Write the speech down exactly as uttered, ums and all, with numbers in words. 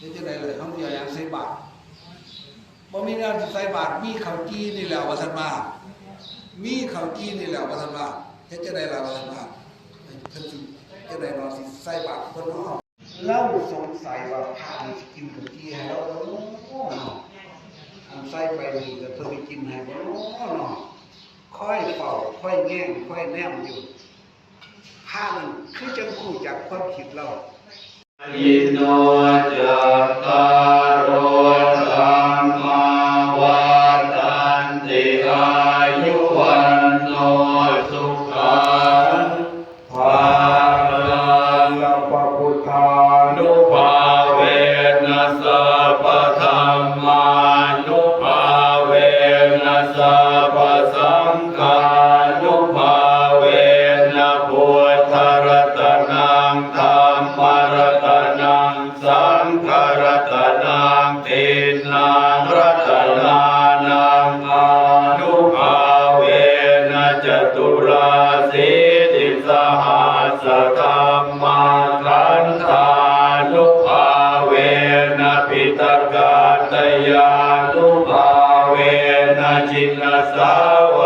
เฮ็ดจั่งใด๋ล่ะ เฮาสิเอาหยังใส่บาตร บ่มีแนวสิใส่บาตร มีข้าวจี่นี่แหละ ว่าซั่นว่า มีข้าวจี่นี่แหละ ว่าซั่นว่า เฮ็ดจั่งใด๋ล่ะ ว่าซั่นว่า เพิ่นสิจั่งใด๋เนาะ สิใส่บาตรเพิ่นเนาะ ลาวสงสัยว่าพระนี่สิกินข้าวจี่ให้ลาวบ่เนาะ อันใส่ไปนี่ก็เพิ่นสิกินให้บ่เนาะ คอยเฝ้า คอยแยง คอยแนมอยู่ พระนั่นคือจั่งรู้จักความคิดลาว Ayino cattāro dhammā vaḍḍhanti: āyu vaṇṇo sukhaṃ balaṃ. Sabbabuddhānubhāvena sabbadhammānubhāvena sabbasaṅghānubhāvena buddharatanaṃ dhammaratanaṃ saṅgharatanaṃ tiṇṇaṃ ratanānaṃ ānubhāvena caturāsītisahassadhammakkhandhānubhāvena piṭakattayānubhāvena jinasāva